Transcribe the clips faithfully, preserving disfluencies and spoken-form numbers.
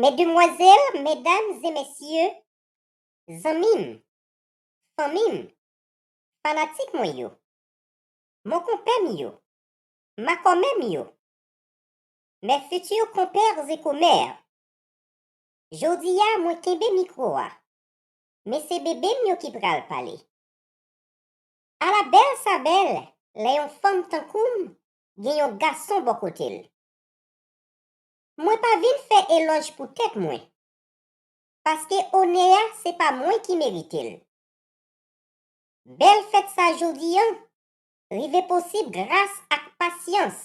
Medemwazèl, medam e mesye, zanmi m, fanmi m, fanatik mwen yo, monkonpè m yo, makòmè m yo, mes futurs compères et commères, jodi a mwen kenbe mikwo a, men se bebe m yo ki pral pale. Ala bèl sa bèl lè yon fanm tankou m gen yon gason bò kote l. Mwen pa vin fè elòj pou tèt mwen, paske onè a se pa mwen ki merite l. Bèl fèt sa jodi an rive posib gras ak pasyans,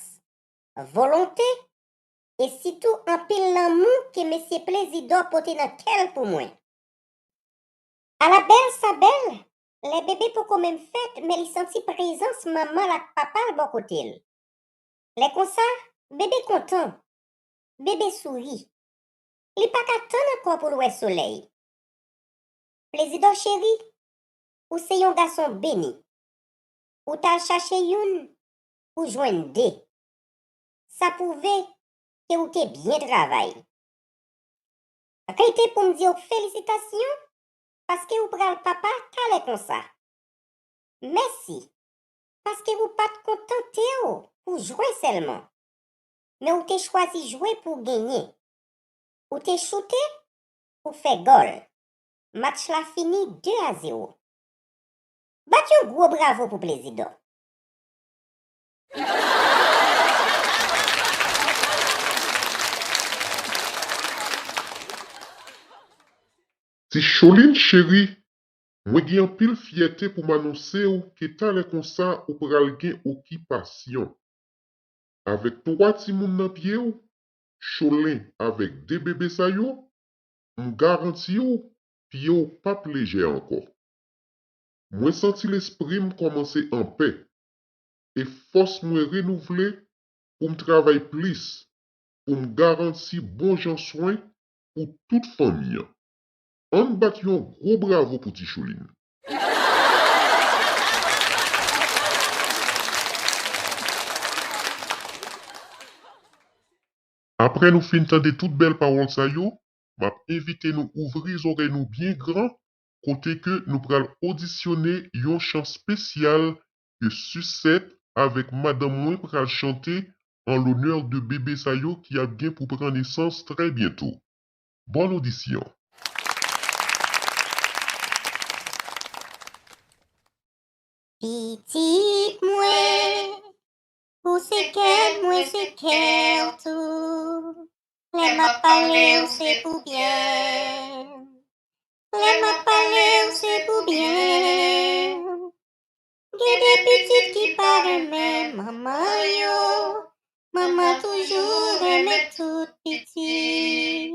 volonte e sitou anpil lanmou ke mesye Plezidò pote nan kè l pou mwen. Ala bèl sa bèl lè bebe poko menm fèt men li santi prezans manman l ak papa l bò kote l. Lè konsa, bebe kontan, bebe souri. Li pa ka tann ankò pou l wè solèy. Plezidò cheri, ou se yon gason beni. Ou t al chache youn, ou jwenn de. Sa pwouve ke ou te byen travay. Rete pou m di w felisitasyon, paske ou pral papa talè konsa. Mèsi, paske ou pa t kontante w pou jwe sèlman, men ou te chwazi jwe pou w genyen. Ou te choute pou fè gòl. Match la fini de a zewo. Bat yon gwo bravo pou Plezidò. Ti Cholin cheri, mwen gen anpil fyète pou m anonse w ke talè konsa ou pral gen okipasyon. Avèk twa timoun nan pye w, Cholin avèk de bebe sa yo, m garanti w pye w p ap lejè ankò. Mwen santi lespri m kòmanse anpè, e fòs mwen renouvle pou m travay plis, pou m garanti bon jan swen pou tout fanmi an. Ann bat yon gwo bravo pou Ti Cholin. Apre nou fin tande tout bèl pawòl sa yo, m ap envite nou ouvri zòrèy nou byen gran, kote ke nou pral odisyone yon chan espesyal ke Suzette avèk madanm mwen pral chante an lonè de bebe sa yo ki ap gen pou pran nesans trè byento. Bòn odisyon. Pitit mwen, ou se kè m, mwen se kè w tou. Lè m ap pale w se pou byen. Lè m ap pale w se pou byen. Gen de pitit ki pa renmen manman yo. Manman toujou renmen tout pitit.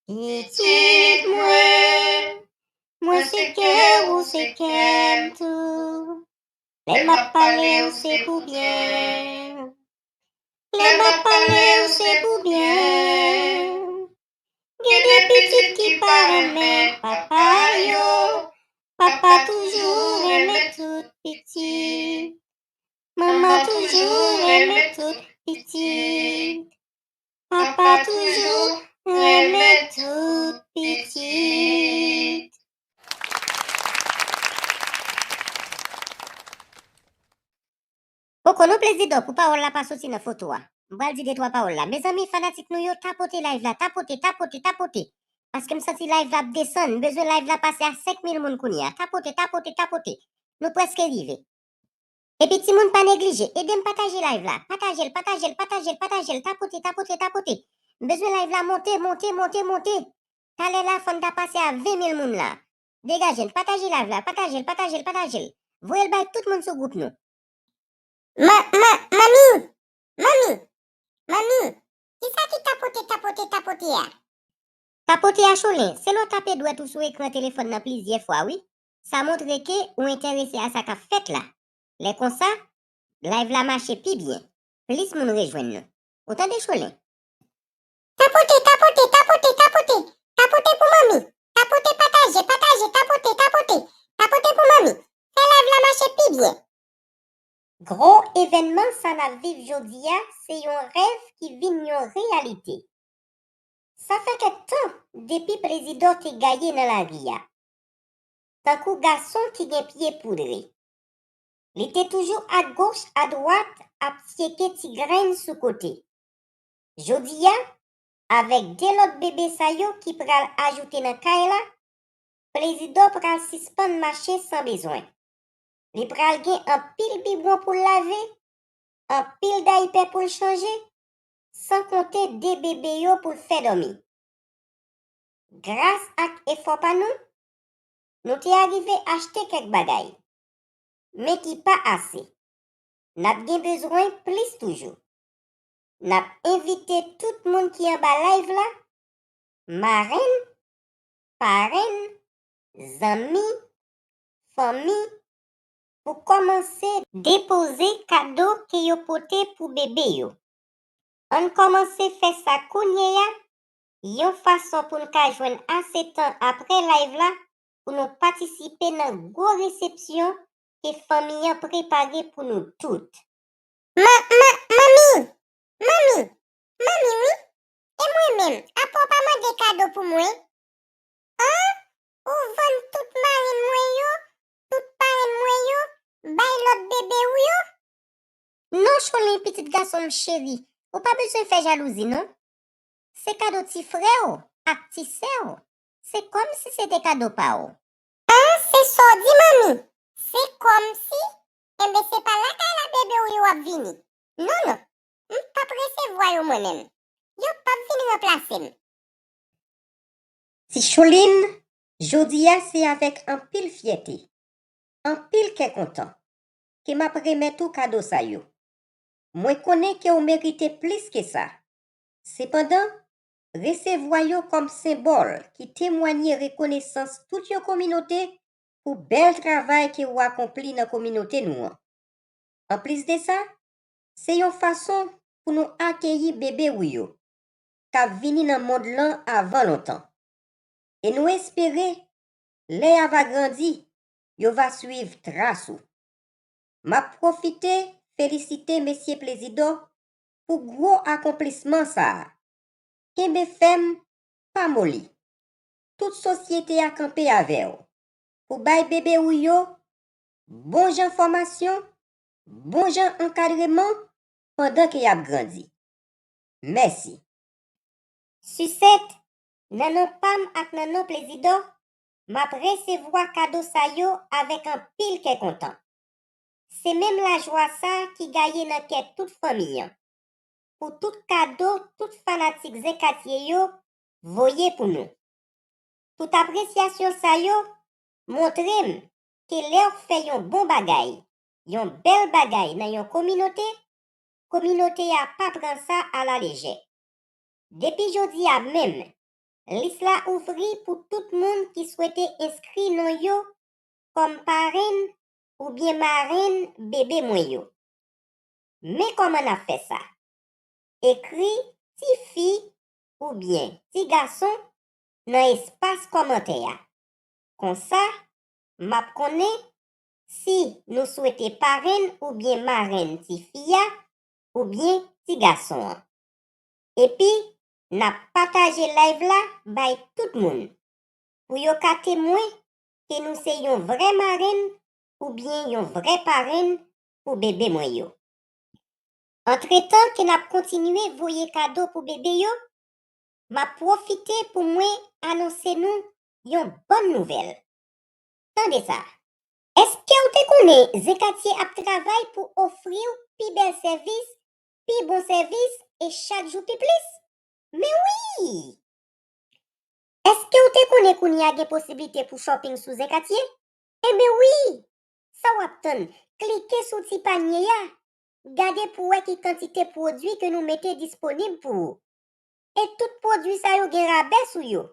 Pitit mwen, mwen se kè w, ou se kè m tou. Lè m ap pale w se pou byen. Lè m ap pale w se pou byen. Gen de pitit ki pa renmen papa yo. Papa toujou renmen tout pitit. Manman toujou renmen tout pitit. Papa toujou renmen tout pitit. Poko non Plezidò pou pawòl la pa soti nan foto a. M pral di de twa pawòl la. Mezanmi, fanatik nou yo, tapote live la, tapote, tapote, tapote. Paske m santi live la ap desann, m bezwen live la pase a senk mil moun kounye a. Tapote, tapote, tapote. Nou prèske rive. Epi timoun pa neglije, ede m pataje live la. Pataje l, pataje l, pataje l, pataje l. Tapote, tapote, tapote. M bezwen live la monte, monte, monte, monte. Talè la fò n ta pase a ven mil moun la. Degaje n, pataje live la, pataje l, pataje l, pataje l. Voye l bay tout moun sou gwoup nou. Ma, ma, manmi, manmi, manmi, kisa ki tapote, tapote, tapote a? Tapote a Cholin, se lè w tape dwèt ou sou ekran telefòn nan plizyè fwa wi. Sa montre ke ou enterese a sa k ap fèt la. Lè konsa, live la mache pi byen. Plis moun rejwenn nou. Ou tande Cholin? Tapote, tapote, tapote, tapote. Tapote pou manmi. Tapote, pataje, pataje, tapote, tapote. Tapote pou manmi. Fè live la mache pi byen. Gwo evènman sa n ap viv jodi a se yon rèv ki vin yon reyalite. Sa fè kèk tan depi Plezidò te gaye nan lari a, tankou gason ki gen pye poudre. Li te toujou agoch adwat ap tyeke ti grenn sou kote. Jodi a, avèk de lòt bebe sa yo ki pral ajoute nan kay la, Plezidò pral sispann mache san bezwen. Li pral gen anpil bibwon pou l lave, anpil daypè pou l chanje, san konte de bebe yo pou l fè dòmi. Gras ak efò pa nou, nou te arive achte kèk bagay, men ki pa ase. N ap gen bezwen plis toujou. N ap envite tout moun ki anba live la, marenn, parenn, zanmi, fanmi, pou kòmanse depoze kado ke yo pote pou bebe yo. Ann kòmanse fè sa kounye a, yon fason pou n ka jwenn ase tan apre live la pou nou patisipe nan gwo resepsyon ke fanmi an prepare pou nou tout. Ma, ma, manmi! Manmi! Manmi wi! E mwen menm, apa w pa mande kado pou mwen? An? Ou vann tout marenn mwen yo, tout parenn mwen yo, bay lòt bebe w yo? Non, Cholin, pitit gason m cheri, ou pa bezwen fè jalouzi non. Se kado ti frè w ak ti sè w. Se kòmsi se te kado pa w. An, se sa w di, manmi? Se kòmsi? Enben, se pa lakay la bebe w yo ap vini. Non, non. M p ap resevwa yo mwen menm. Yo p ap vin ranplase m. Ti Cholin, jodi a se avèk anpil fyète, anpil kè kontan ke m ap remèt ou kado sa yo. Mwen konnen ke w merite plis ke sa. Sepandan, resevwa yo kòm senbòl ki temwanye rekonesans tout yon kominote pou bèl travay ke w akonpli nan kominote nou an. Anplis de sa, se yon fason pou nou akeyi bebe w yo k ap vini nan mond lan avan lontan. E nou espere, lè y a va grandi, yo va swiv tras ou. M ap pwofite felisite mesye Plezidò pou gwo akonplisman sa a. Kenbe fèm, pa moli. Tout sosyete a kanpe avè w pou bay bebe w yo bon jan fòmasyon, bon jan ankadreman pandan ke y ap grandi. Mèsi. Sisèt, nan non pa m ak nan non Plezidò, m ap resevwa kado sa yo avèk anpil kè kontan. Se menm lajwa sa ki gaye nan kè tout fanmi an, pou tout kado tout fanatik Zen Katye yo voye pou nou. Tout apresyasyon sa yo montre m ke lè w fè yon bon bagay, yon bèl bagay nan yon kominote, kominote a pa pran sa alalejè. Depi jodi a menm, lis la ouvri pou tout moun ki swete enskri non yo kòm parenn oubyen marenn bebe mwen yo. Men kòman n ap fè sa. Ekri ti fi oubyen ti gason nan espas kòmantè a. Konsa, m ap konnen si nou swete parenn oubyen marenn ti fi a oubyen ti gason an. Epi, n ap pataje live la bay tout moun, pou yo ka temwen ke nou se yon vrè marenn oubyen yon vrè parenn pou bebe mwen yo. Antretan ke n ap kontinye voye kado pou bebe yo, m ap pwofite pou mwen anonse nou yon bòn nouvèl. Tande sa. Èske w te konnen Zen Katye ap travay pou ofri w pi bèl sèvis, pi bon sèvis e chak jou pi plis? Men wi! Èske w te konnen kounye a gen posiblite pou shopping sou Zen Katye? Enben wi! Sa w ap tann? Klike sou ti panye a. Gade pou w wè ki kantite pwodui ke nou mete disponib pou ou. E tout pwodui sa yo gen rabè sou yo.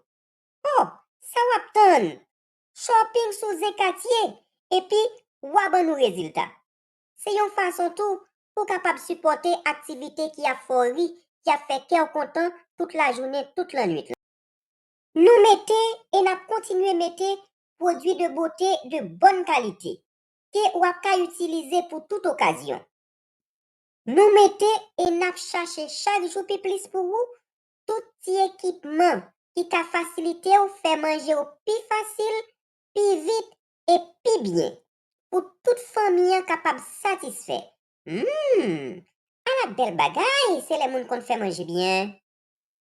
Oh, sa w ap tann? Shopping sou Zen Katye, epi w a ban nou rezilta. Se yon fason tou pou w kapab sipòte aktivite ki ap fè w ri, ki ap fè kè w kontan tout lajounen, tout lannwit la. Nou mete e n ap kontinye mete pwodui de bote de bòn kalite ke w ap ka itilize pou tout okazyon. Nou mete e n ap chache chak jou pi plis pou ou, tout ti ekipman ki ka fasilite w fè manje w pi fasil, pi vit e pi byen, pou tout fanmi an kapab satisfè. Hmm, ala bèl bagay se lè moun konn fè manje byen!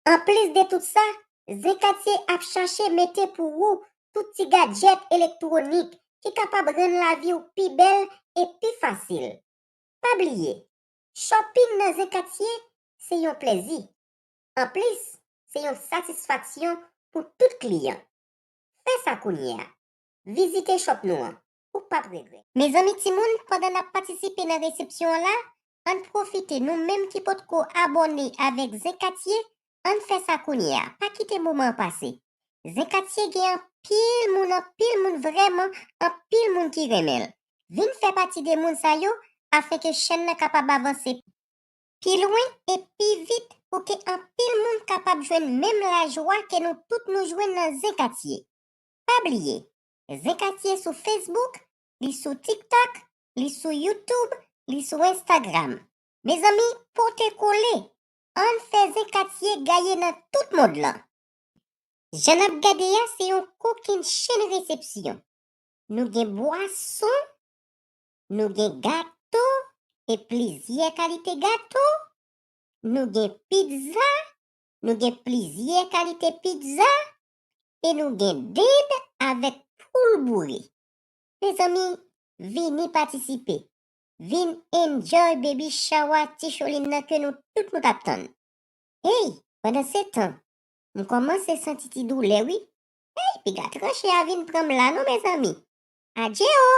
Anplis de tout sa, Zen Katye ap chache mete pou ou tout ti gadjèt elektwonik ki kapab rann lavi w pi bèl e pi fasil. Pa bliye, shopping nan Zen Katye se yon plèzi. Anplis, se yon satisfaksyon pou tout kliyan. Fè sa kounye a! Vizite shop nou an, ou p ap regrèt. Mezanmi timoun, pandan n ap patisipe nan resepsyon an la, ann pwofite, nou menm ki potko abòne avèk Zen Katye, ann fè sa kounye a, pa kite moman an pase. Zen Katye gen anpil moun, anpil moun, vrèman anpil moun ki renmen l. Vin fè pati de moun sa yo afenke chèn nan kapab avanse pi lwen e pi vit pou ke anpil moun kapab jwenn menm lajwa ke nou tout nou jwenn nan Zen Katye. Pa bliye, Zen Katye sou Facebook, li sou TikTok, li sou YouTube, li sou Instagram. Mezanmi, pote kole, ann fè Zen Katye gaye nan tout mond lan! Jan n ap gade a se yon kokenn chenn resepsyon. Nou gen bwason, nou gen gato e plizyè kalite gato, nou gen pizza, nou gen plizyè kalite pizza, e nou gen dend avèk poul boure. Mezanmi, vini patisipe! Vin enjoy baby shower Ticholin nan ke nou tout nou t ap tann. Hey, pandansetan, m kòmanse santi ti doulè wi. Hey, piga tranche a vin pran m la non mezanmi. Adje o!